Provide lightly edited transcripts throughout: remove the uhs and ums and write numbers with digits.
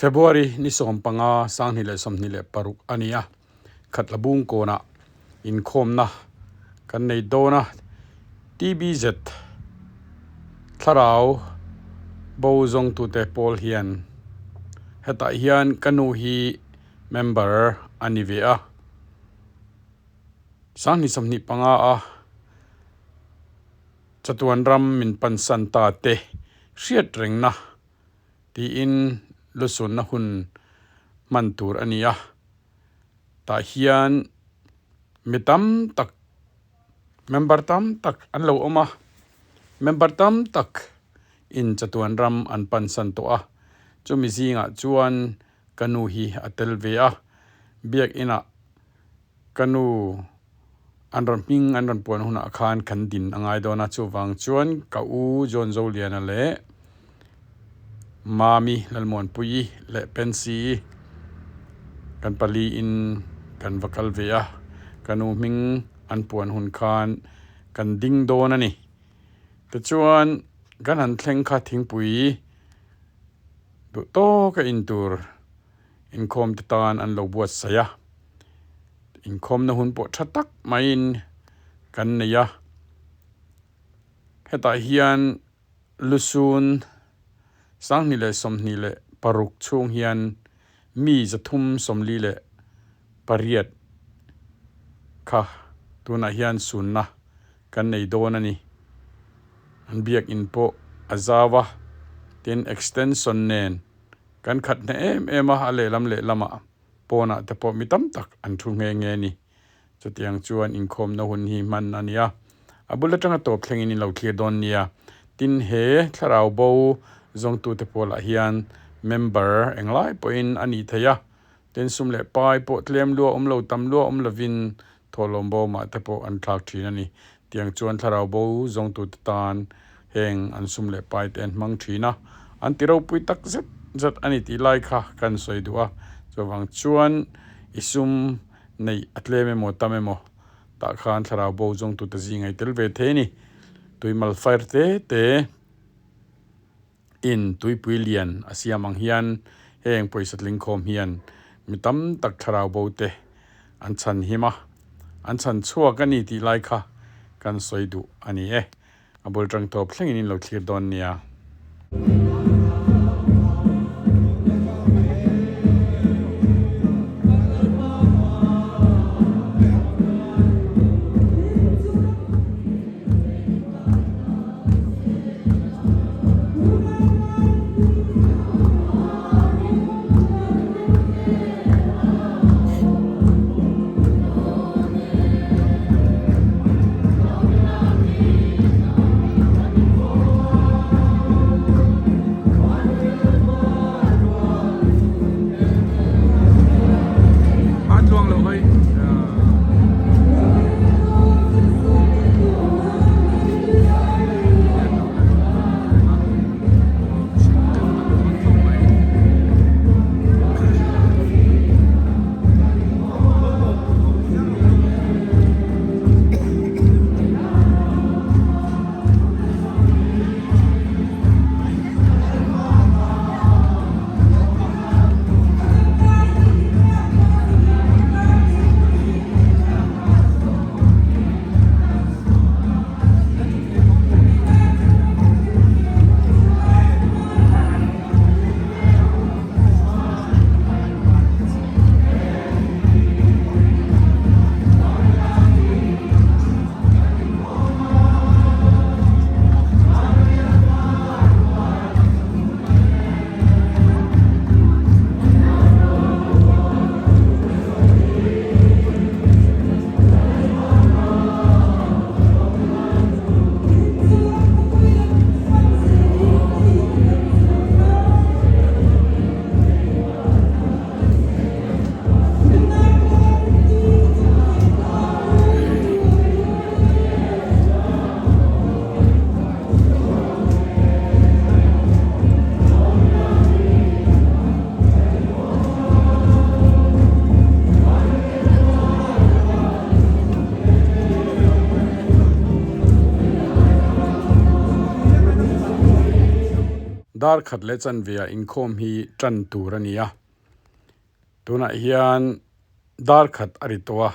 February ni 15 2026 a ni a, Khatlabung kawnah inkhawmna kan nei dawn a, TBZ thlarau bo zawngtute pawl hian hetah hian ka nu hi member a ni ve a, 2025 a chatuan ram min pansan ta te hriat rengna tiin lusunna hun hman tur a ni a, tah hian mi tam tak member tam tak an lo awm a, member tam tak in chatuan ram an pansan tawh a, chumi zingah chuan ka nu hi a tel ve a, biakinah ka nu an rawn hming an rawn puan hunah khan kan din a ngai dawn a, chuvang chuan ka u John Zoliana leh Mami Lalmuanpuii leh Pensy kan pali in kan va kal ve a, ka nu hming an puan hun khan kan ding dawn a ni. Tichuan kan han thleng kha thingpui duh tawka in tur Inkhawm te tan an lo buatsaih a, inkhawmna hun pawh tha tak maiin kan nei a, hetah hian lusun 2026 chhung hian mi 348 kha tunah hian sunna kan nei dawn a ni. An biakin pawh a zau a, tin extension nen Kan khat hne em em a, a lehlam lehlamah pawnah te pawh mi tam tak an thu nghe nghe a ni. Chutiang chuan inkhawmna hun hi hman a ni a, a bul atanga tawp thlengin in lo thlir dawn nia. Tin, he thlarau bo zawngtute pawlah hian member englai pawhin a nih theih a, tin sum leh pai pawh tlem lua awm lo tam lua awm lovin thawhlawm bawmah te pawh an thlak thin a ni. Tiang chuan thlarau bo zawngtute tan heng an sum leh pai te an hmang thin a, an ti ropui tak zet zet a ni tih lai kha kan sawi duh a. Chuvang chuan i sum neih a tlem emaw tam emaw tah khan thlarau bo zawngtute zinga i tel ve thei a ni. Tuimal fire te te. In tuipui lian a siam ang hian heng pawisa tlingkhawm hian mi tam tak thlarau bo te an chhan him a, an chhan chhuak a ni tih lai kha kan sawi duh a ni e. A bul tang tawp thlengin in lo thlir dawn nia. Dar khat leh chanve ah inkhawm hi tan tur a ni a, tunah hian dar khat a ri tawh a,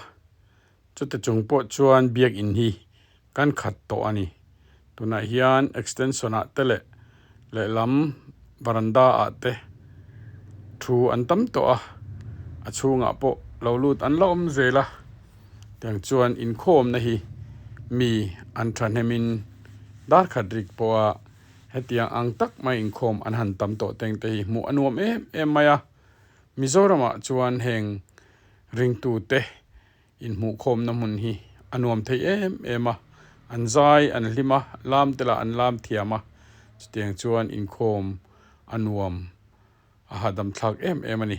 chute chung pawh chuan biakin hi kan khat tawh a ni. Tunah hian extension ah te leh lehlam varanda ah te thu an tam tawh a, a chhungah pawh lo lut an la awm zel a, tiang chuan inkhawmna hi mi an thahnemin dar khat rik pawha Hetiang ang tak mai inkhawm an han tam tawh teng te hi hmuh a nuam em em mai a. Mizoramah chuan heng ringtute inhmuhkhawmna hmun hi a nuam thei em em a. An zai an hlim a, lam te lah an lam thiam a. Chutiang chuan inkhawm a nuam a hahdam thlak em em a ni.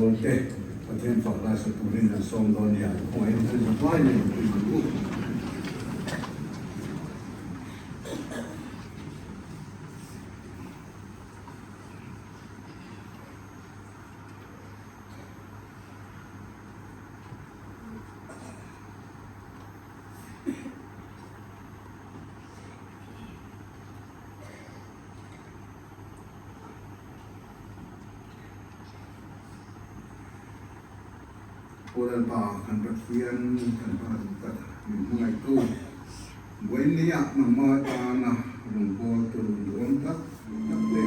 dawn te Pathian fak hla sa turin an sawm dawn nia, khawngaih in kan zavai leh mipui ang u. Aw Lalpa, kan Pathian, kan Pa duh tak, min hmangaihtu, vawinia nangmah atana rawngbawltu duhawm tak tak te.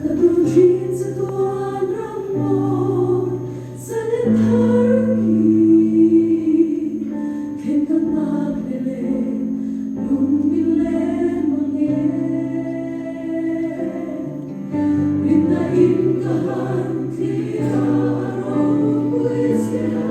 Ka duh thin che tuan ram maw zalen thar khi Then ka nghak leh le lung min len mang e Rinna in ka han thlir a a ropui zia.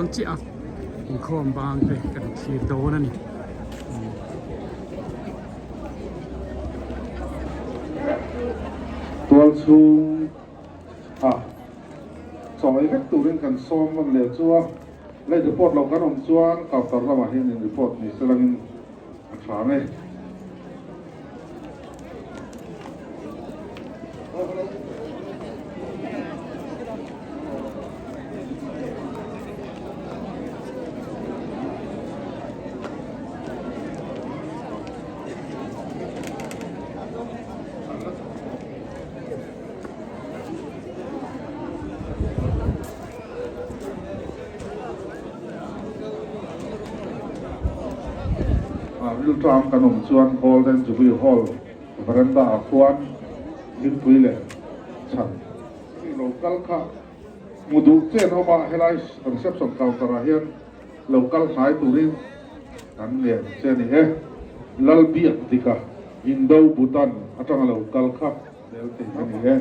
bang chiah a, inkhawm bang te kan thlir dawn a ni. Tual chhung ah chawi vek turin kan sawm nawn leh chu a, late report lo kan awm chuan counter lamah hian in report ni se langin a tha ang e. Rilṭam kan awm chuan Golden Jubilee Hall veranda ah khuan thingpui leh chhan lo kal kha hmu duh chen awm a, helai reception counter ah hian lo kal hnai turin kan ngen che a ni e. Lalbiak dika Indo Bhutan atanga lo kal kha zel theih a ni e.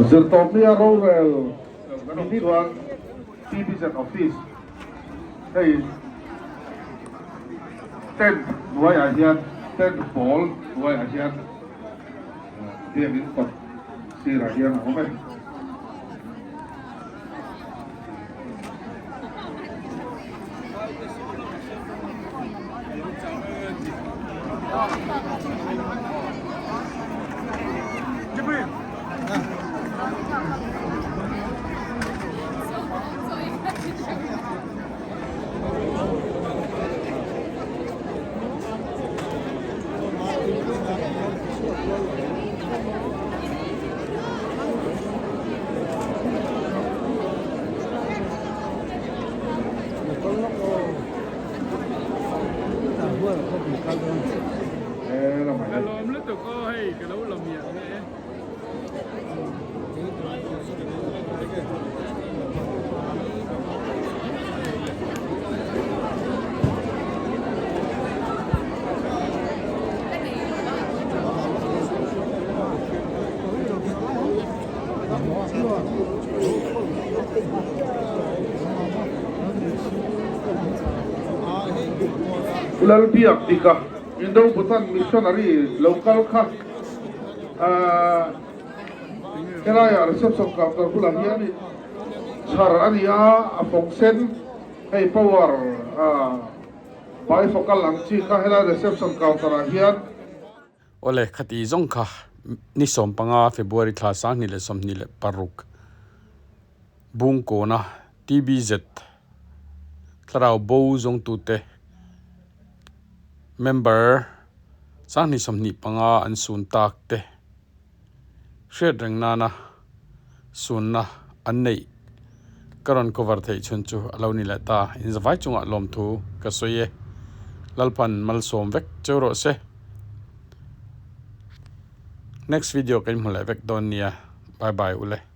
Zirtawpnia rorel minute chuan TBZ office hei tent hnuaiah hian tent pawl hnuaiah hian biakin kawt sirah hian a awm e. Lalbiak dika Indo Bhutan Missionary lo kal kha helaiah reception counter bulah hian chhar a ni a, a fawng sen hei power bifocal ang chi kha helai reception counter ah hian. Awle, khati zawng kha ni 15 February thla 2026 Bungkawna TBZ thlarau bo zawngtute member 2025 an sun tak te hriat reng nana sunna an neih ka rawn cover theih chhun chu a lo ni leh ta. Inzavai chungah lawmthu ka sawi e. Lalpan malsawm vek cheu rawh se. Next video ka inhmu leh vek dawn nia. Bye bye ule.